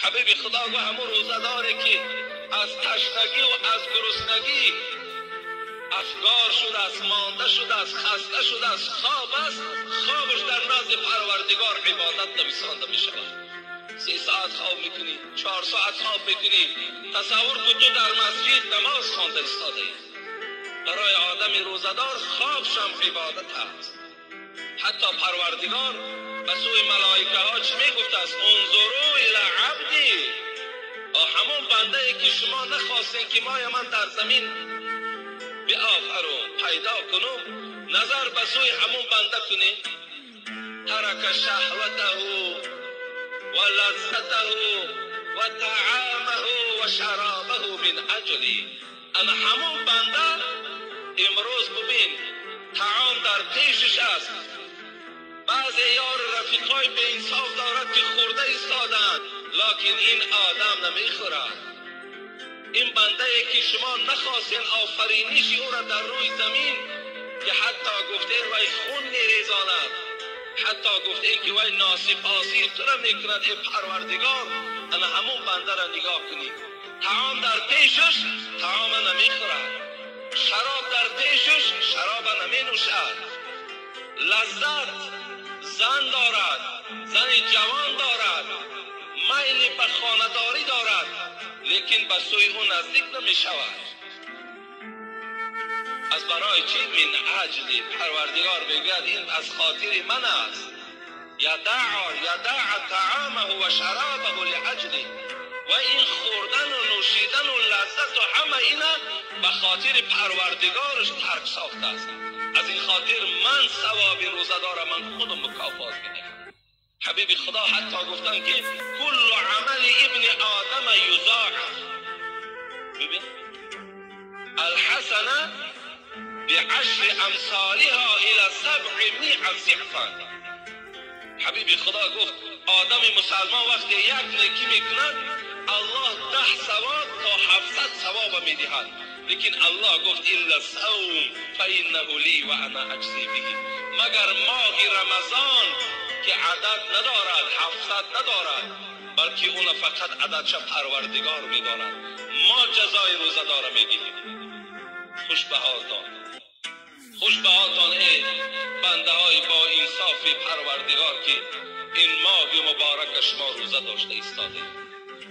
حبیب خدا گفت همون روزه‌داری که از تشنگی و از گرسنگی افگار شده است، مانده شده است، خسته شده است، خواب است، خوابش در نزد پروردگار عبادت نویسانده می شود. 3 ساعت خواب میکنی، 4 ساعت خواب میکنی، تصور کن تو در مسجد نماز خوانده ایستاده ای. برای آدم روزه‌دار خوابش هم عبادت است. حتی پروردگار به سوی ملائکه ها چی میگفت است؟ انظروا الی عبدی، همون بنده ای که شما نخواستین که مای من در زمین بیافرم پیدا کنم، نظر به سوی همون بنده کنی. ترک شهوته و لذته و طعامه و شرابه من اجلی. انا همون بنده امروز ببین طعام در پیشش است، بعضی یار رفیقای به انصاف دارد که خورده ایستادند، لکن این آدم نمیخورد. این بنده ای که شما نخواستین آفرینش او را در روی زمین، که حتی گفتین وی خون میریزاند، حتی گفتین که وی ناسپاسی تو را میکند ای پروردگار، انا همون بنده را نگاه کنید، طعام در پیشش طعام نمیخورد، شراب در پیشش شراب نمینوشد، لذت زن دارد، زن جوان دارد، میل به خانه‌داری دارد، لیکن به سوی او نزدیک نمی شود. از برای چی؟ من اجلی. پروردگار میگوید این از خاطر من است. یدع طعامه و شرابه لاجلی، و این خوردن و نوشیدن و لذت و همه اینا به خاطر پروردگارش ترک ساخته است. از این خاطر من ثواب روزه دارم، من خودم مکافات میدهم. حبیب خدا حتی گفتن که کل عمل ابن آدم یضاعف. ببین الحسنه بعشر امثالها الى 700 ضعفا. حبیب خدا گفت آدم مسلمان وقتی یک نیکی میکند الله 10 ثواب تا 700 ثواب میدهد، لیکن الله گفت الا صوم فانه لی و انا اجزی به. مگر ماه رمضان که عدد ندارد، 700 ندارد، بلکه اون فقط عددش پروردگار میداند. ما جزای روزه داره میدهیم. خوش به حالتان، خوش به حالتان ای بنده های با انصاف پروردگار که این ماه مبارک شما روزه داشته ایستاده.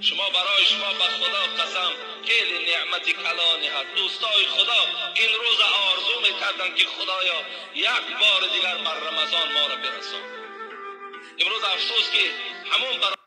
شما برای شما به خدا قسم خیلی نعمت کلانی هست. دوستای خدا این روز آرزو میکردن که خدایا یک بار دیگر بر رمضان ما را برسان. امروز افسوس که همون برای